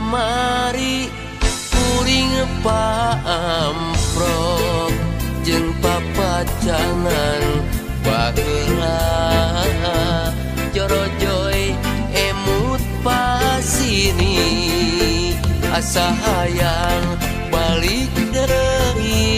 Kamari kuring paamprok jeung papacangan baheula jorojoy emut pasini asa hayang balik deui.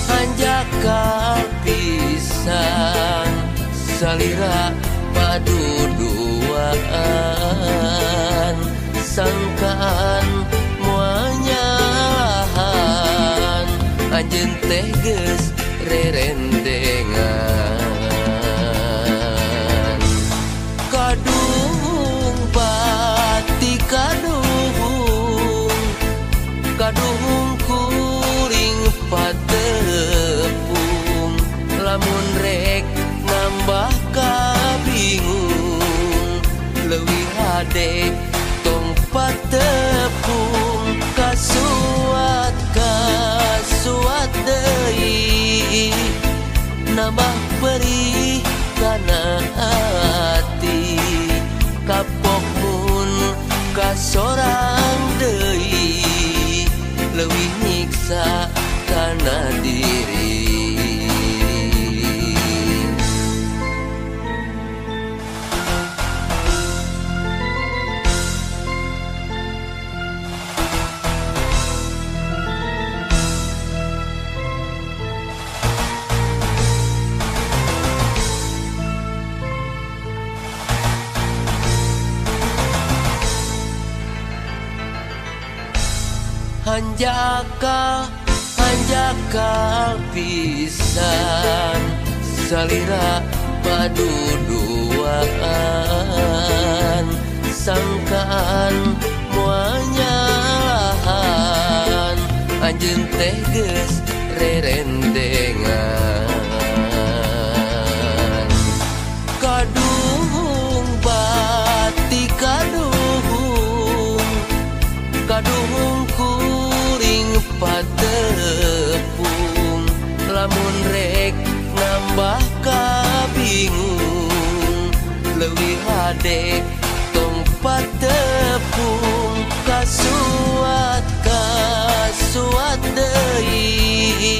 Hanjakal pisan salira paduduaan sangkaan moal nyalahan anjeun teh geus rerendengan. Kaduhung pati kaduhung, kaduhung kuring patepung lamun rek nambah kabingung leuwih hade tong patepung kasuat kasuat deui nambah perih kana ati kapok mun kasorang deui leuwih nyiksa kana diri. Hanjakal, hanjakal pisan salira paduduaan sangkaan moal nyalahan anjeun teh geus rerendengan. Kaduhung bati kaduhung, kaduhung kuring patepung lamun rek nambah kabingung leuwih hade tong patepung kasuat kasuat deui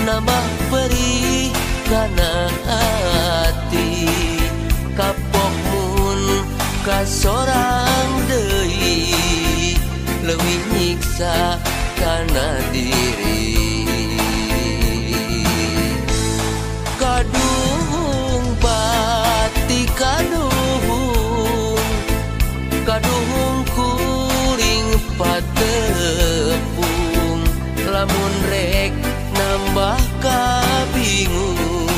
nambah perih kana ati kapok mun kasorang deui leuwih nyiksa kana diri. Kaduhung pati kaduhung, kaduhung kuring patepung lamun rek nambah kabingung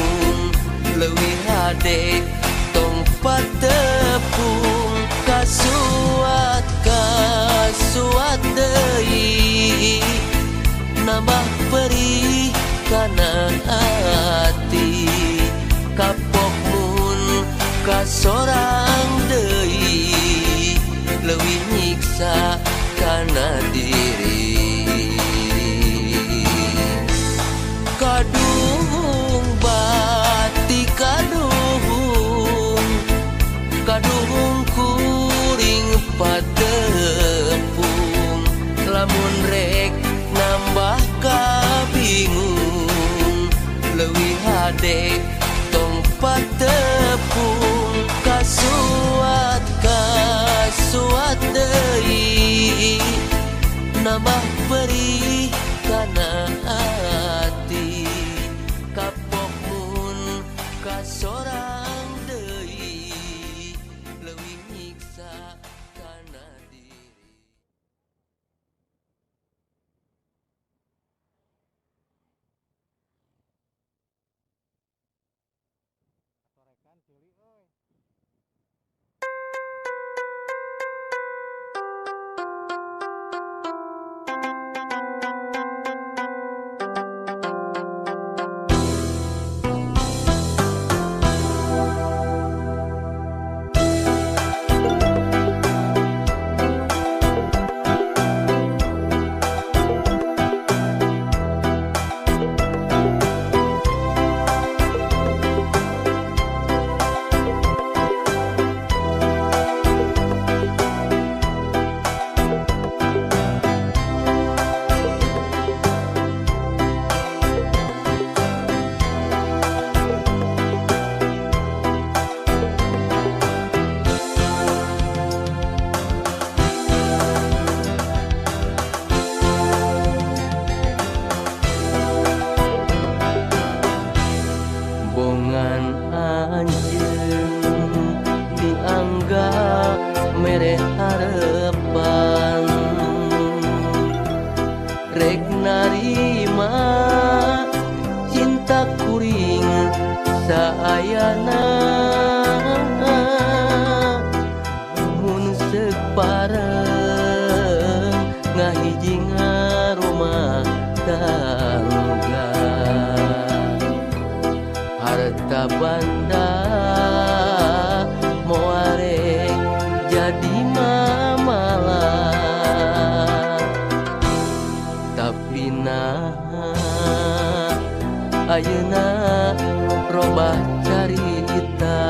leuwih hade tong patepung kasuat kasuat deui nambah perih kana ati kapok mun kasorang deui leuwih nyiksa kana diri. Kaduhung bati kaduhung, kaduhung kuring patepung lamun rek nambah kabingung leuwih hade tong patepung kasuat kasuat deui nambah perih kana ati kapok mun kasorang deui leuwih nyiksa kana diri. Sorekan ceuli euy. mere harepan rek narima cinta kuring saayana mun seuk pareng ngahiji ngarumah tangga harta banda moarek jadi mamala tapi nah ayeuna robah carita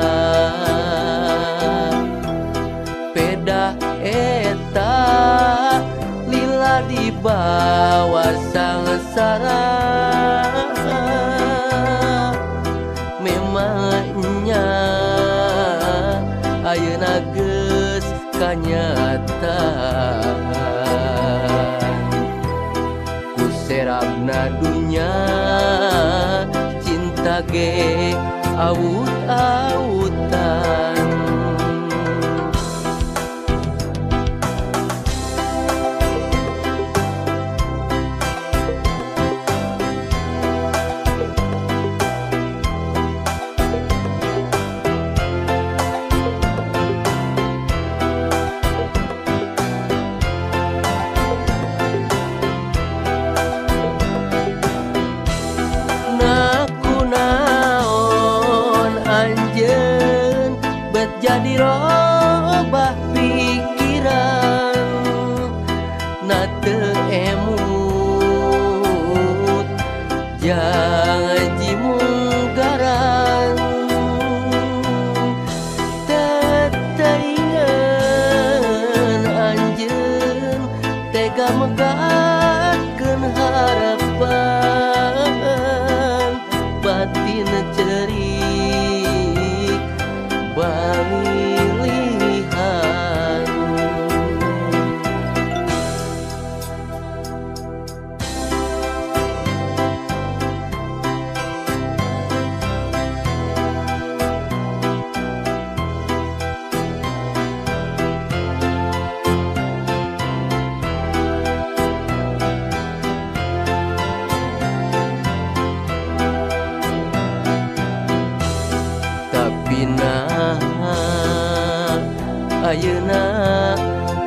pedah eta lila dibawa sangsara memangnya ayeuna geus kanyataan ku serabna dunya cinta ge awut-awutan. Jadi robah pikiran na teu emut janji munggaran teteingeun anjeun tega megatkeun harapan batin cerik balilihan. Tapi nah ayeuna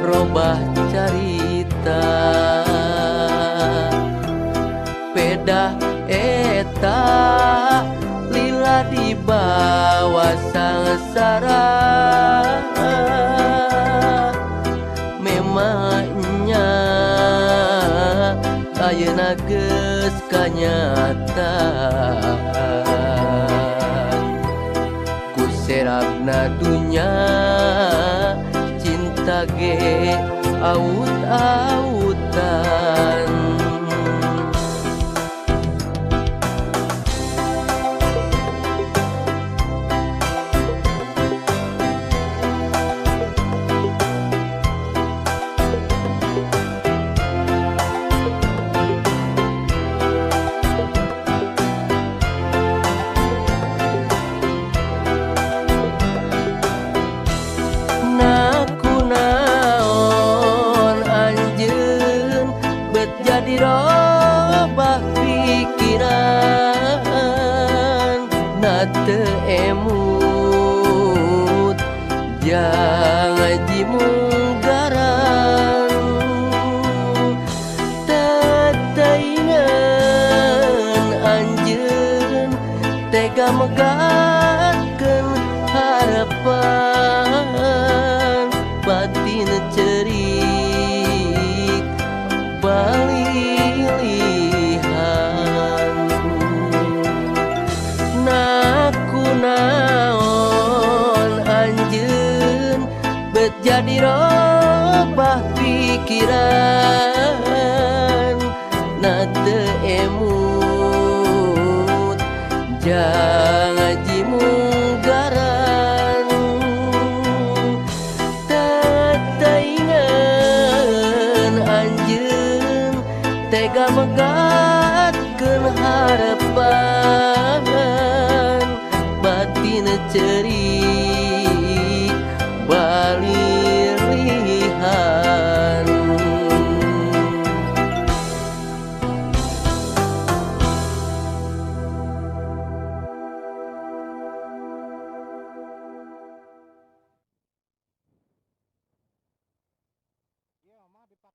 robah carita pedah eta lila dibawa sangsara memangnya ayeuna geus kanyataan ku serabna dunya cinta ge awut-awutan. Jadi robah pikiran na teu emut janji munggaran teteingeun anjeun tega megatkeun harapan batin cerik balilihan na kunaon anjeun bet jadi robah pikiran na teu emut janji munggaran teteingeun anjeun tega megatkeun harapan batin cerik balilihan.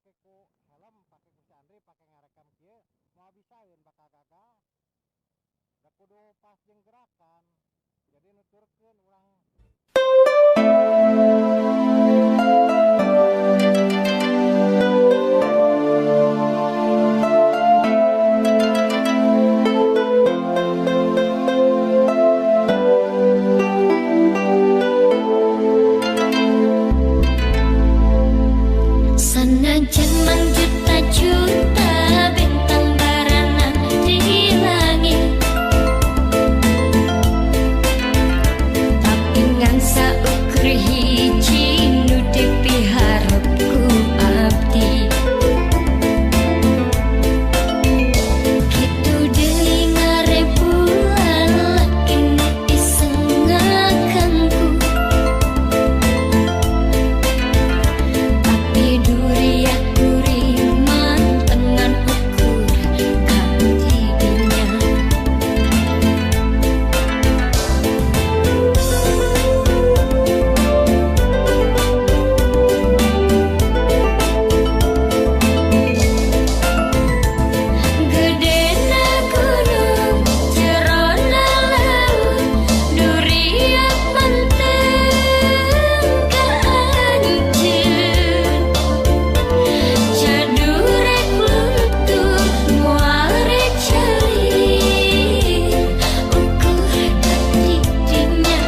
Dipake ku helm, pake ku si Andri, pake ngarekam kieu, moal bisaeun bakal gagal. Da kudu pas jeung gerakan. Jadi nuturkeun urang. Sanajan mangjuta-juta bintang baranang di langit, tapi ngan saukur hiji nu dipiharep ku abdi. Kitu deui ngarebulan laki nu isengakanku, tapi duriat kuring mantengan ukur katidinya. Gedena gunung, jerona laut, duriat manteng ka anjeun. Jadurek luntur, moal rek calir, ukur katidinya.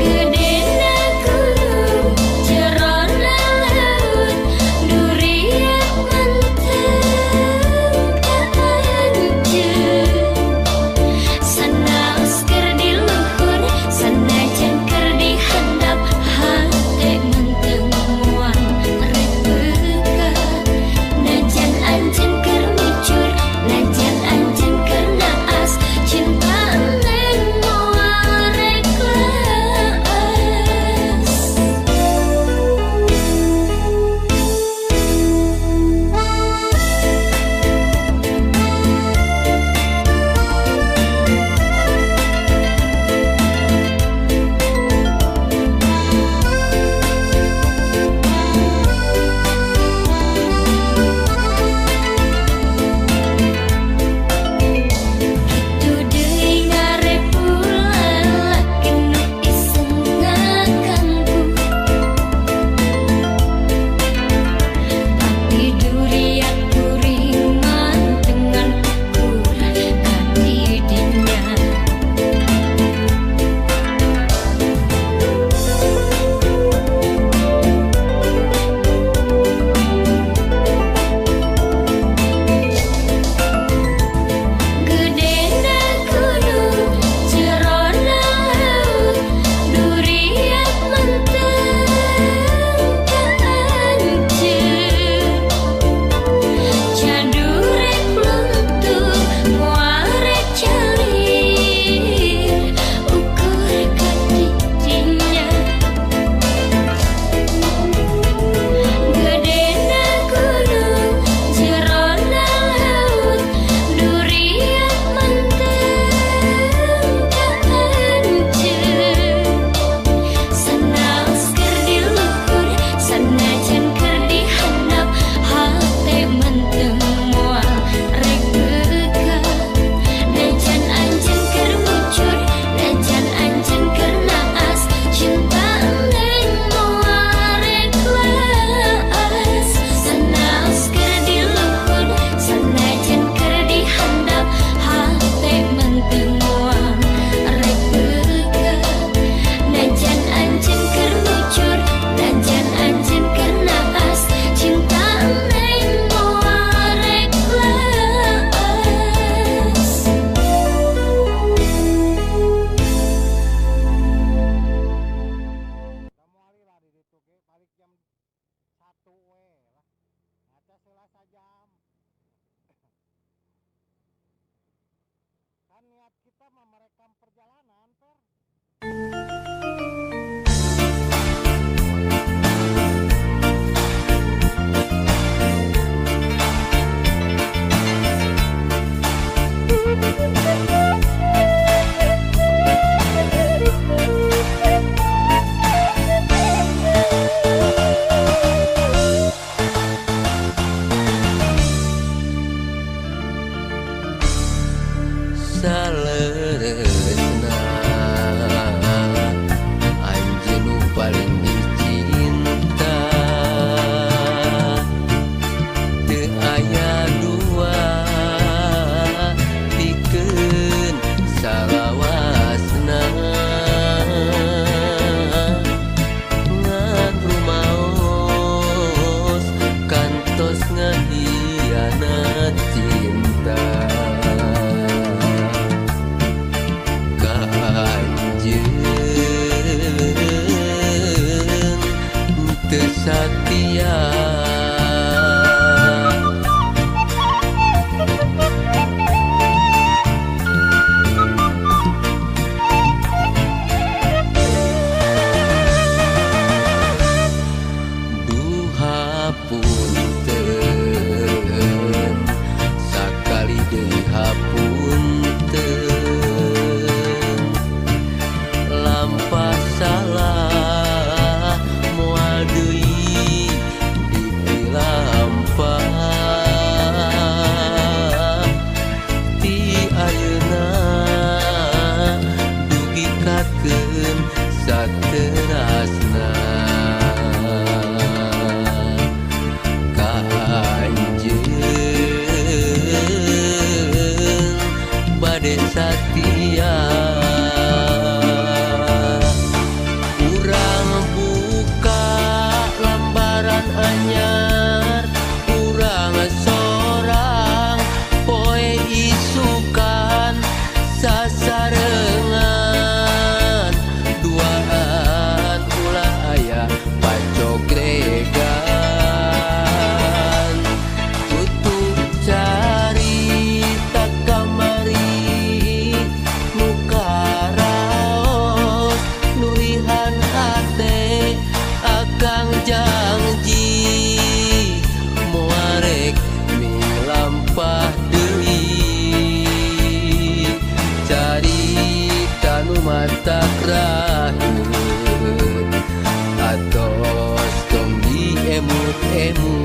Gedena gunung, jerona laut, duriat manteng ka anjeun. Sanaos keur di luhur, sanajan keur di handap, hate menteng moal rek pegat. Najan anjeun keur mujur, najan anjeun keur naas, cinta neng moal rek leas. Kitu deui ngarebulan laki nu isengakanku, tapi duriat kuring mantengan ukur katidinya. Gedena gunung, jerona laut, duriat menteng ka anjeun. Jadurek luntur, moal rek calir, ukur katidinya. Gedena gunung, jerona laut, duriat menteng ka anjeun. Sanaos keur di luhur, sanajan keur di handap, hate menteng moal rek pegat. Najan anjeun keur mujur, najan anjeun keur naas, cinta neng moal rek leas. Sanaos keur di luhur, sanajan keur di handap, hate menteng moal rek pegat. Najan anjeun keur mujur, najan anjeun keur naas, cinta neng moal rek leas. Da moal lila di ditu ge balik jam 1 we lah. Ngaca heula sajam. Kan niat kita mah merekam perjalanan, Per. Thank you. Saterasna ka anjeun bade satia. Urang buka lambaran anyar, urang sorang poe isukan sasarengan duaan ulah aya pacogregan. Tutup carita kamari nu karaos nulihan hate akang janji moal rek milampah deui. Carita nu matak raheut atos tong diemut-emut.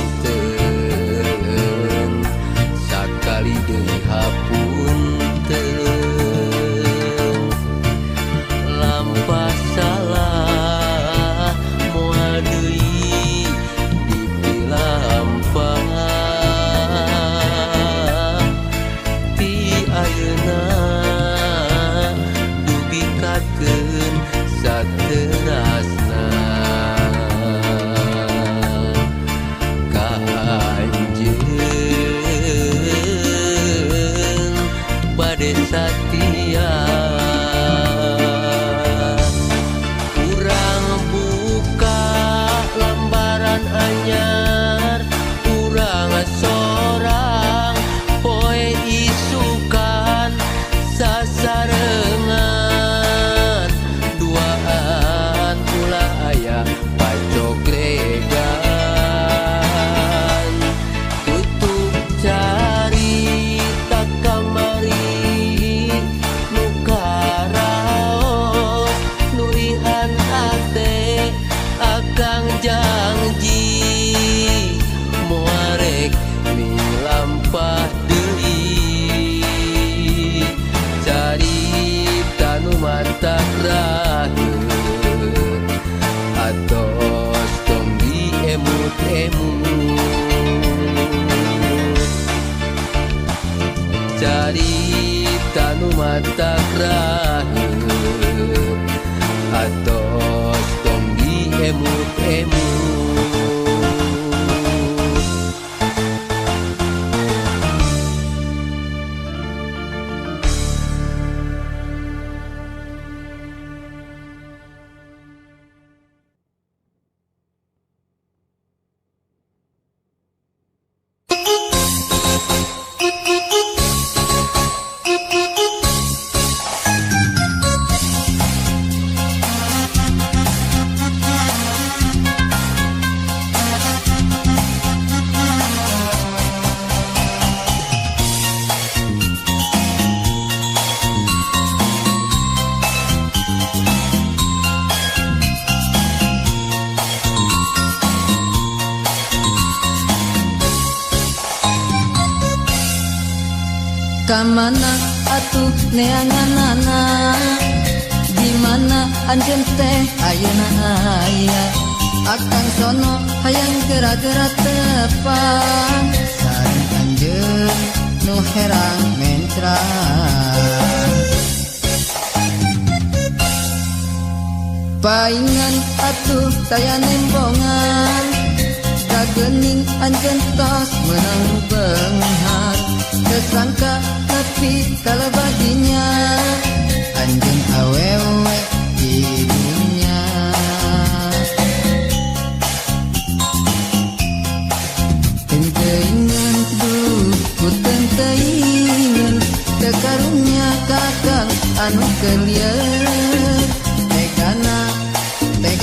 Duhapunten sakali deui hapunten, lampah salah moal deui dipilampah. Ti ayeuna dugikakeun saterasna ka anjeun bade satia. Urang buka lambaran anyar, urang sorang poe isukan sasarengan duaan ulah aya pacogregan. Tutup carita kamari nu karaos nulihan hate akang janji moal rek milampah deui. Carita nu matak raheut atos tong diemut-emut. Carita nu matak raheut atos tong diemut-emut. Kamana atuh neanganana, di mana anjeun teh ayeuna aya. Akang sono hayang gera-gera tepang sareng anjeun nu herang mencrang. Paingan atuh taya nembongan, kagening anjeun tos meunang beunghar. Kesangka nepi kalebadinya anjeun awewe di dunya.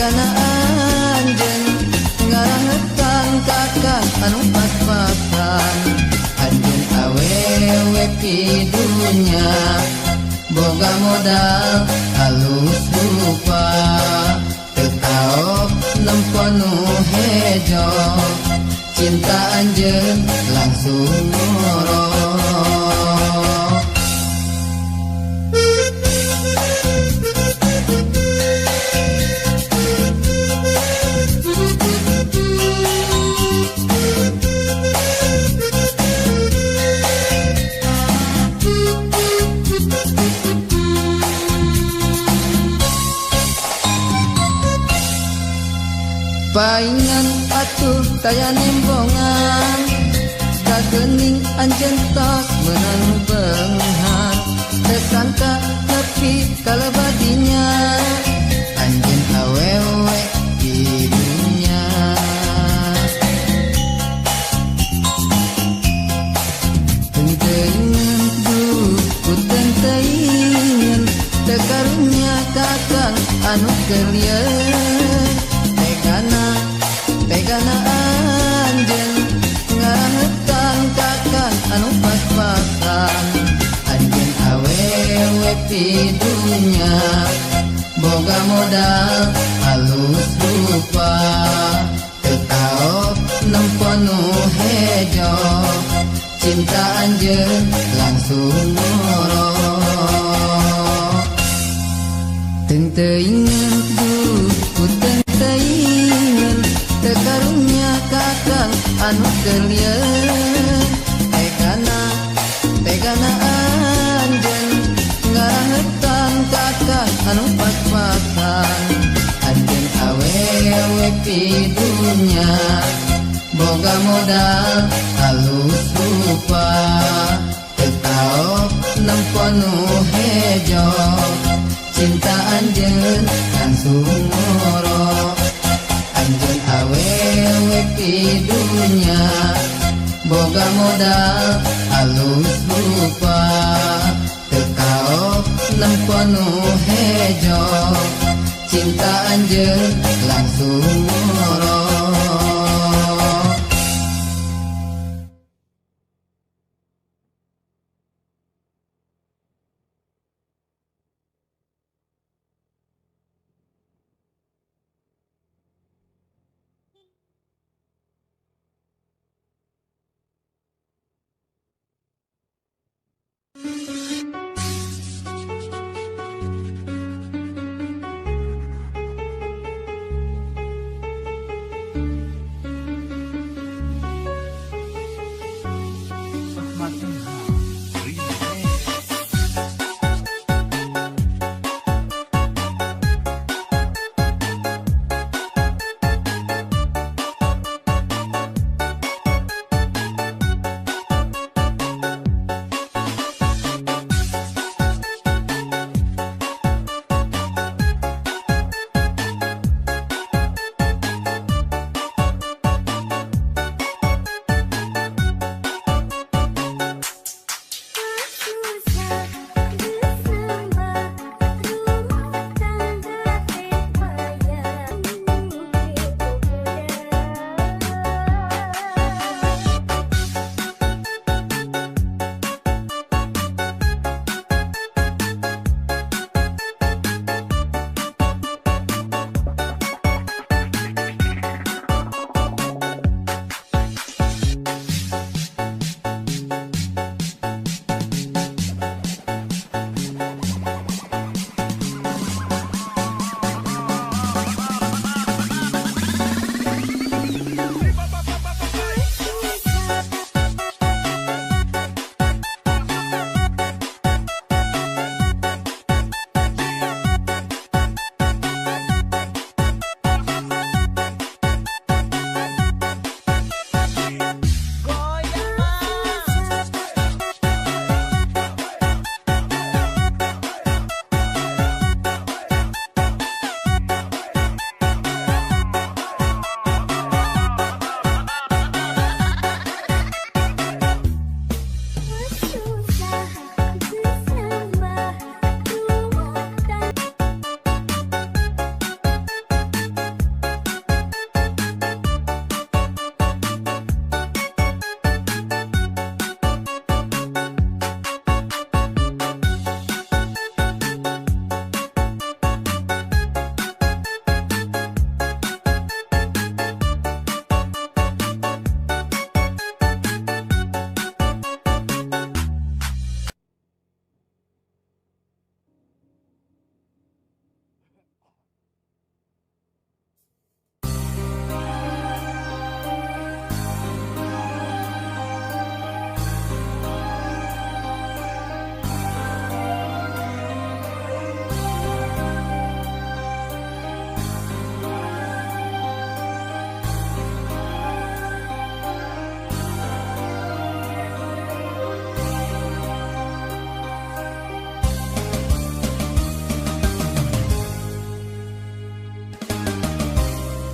Tegana anjeun ngarangetan kakang anu pas-pasan. Anjeun awewe pidunya boga modal halus rupa. Teu kaok nempo nu hejo, cinta anjeun langsung ngoro. Paingan atuh taya nembongan, kagening anjeun tos meunang beunghar. Teu sangka nepi kalebadinya, anjeun awewe di dunya. Teuing duh ku teuing, teu karunya kakang anu keur lieur. Tegana anjeun ngarangetan kakang anu pas-pasan. Anjeun awewe pidunya boga modal halus rupa. Teu kaok nempo nu hejo, cinta anjeun langsung ngoro. Teuing duh ku teuing, teu karunya kakang anu keur lieur. Tegana anjeun ngarangetan kakang anu pas-pasan. Anjeun awewe pidunya boga modal halus rupa. Teu kaok nempo nu hejo, cinta anjeun langsung ngoro. Anjeun awewe pidunya boga modal halus rupa. Teu kaok nempo nu hejo, cinta anjeun langsung ngoro.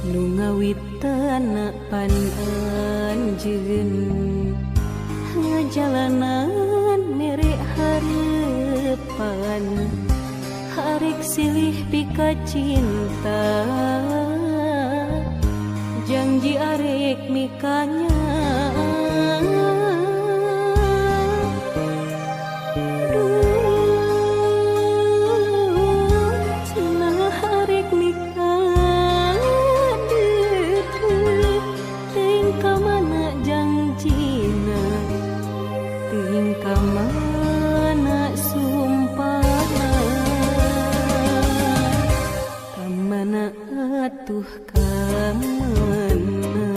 Nu ngawitana pan anjeun ngajalanan mere harepan harek silih pika cinta janji arek mikanya. Kamana sumpahna, kamana atuh kamana,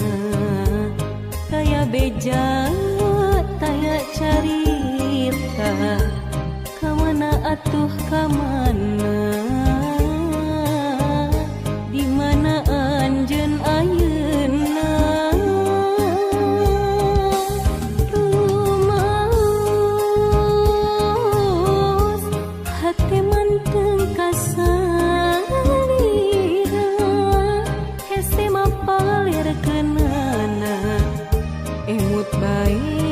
taya beja taya carita, kamana atuh kamana, di mana anjeun ayeuna. Emut bae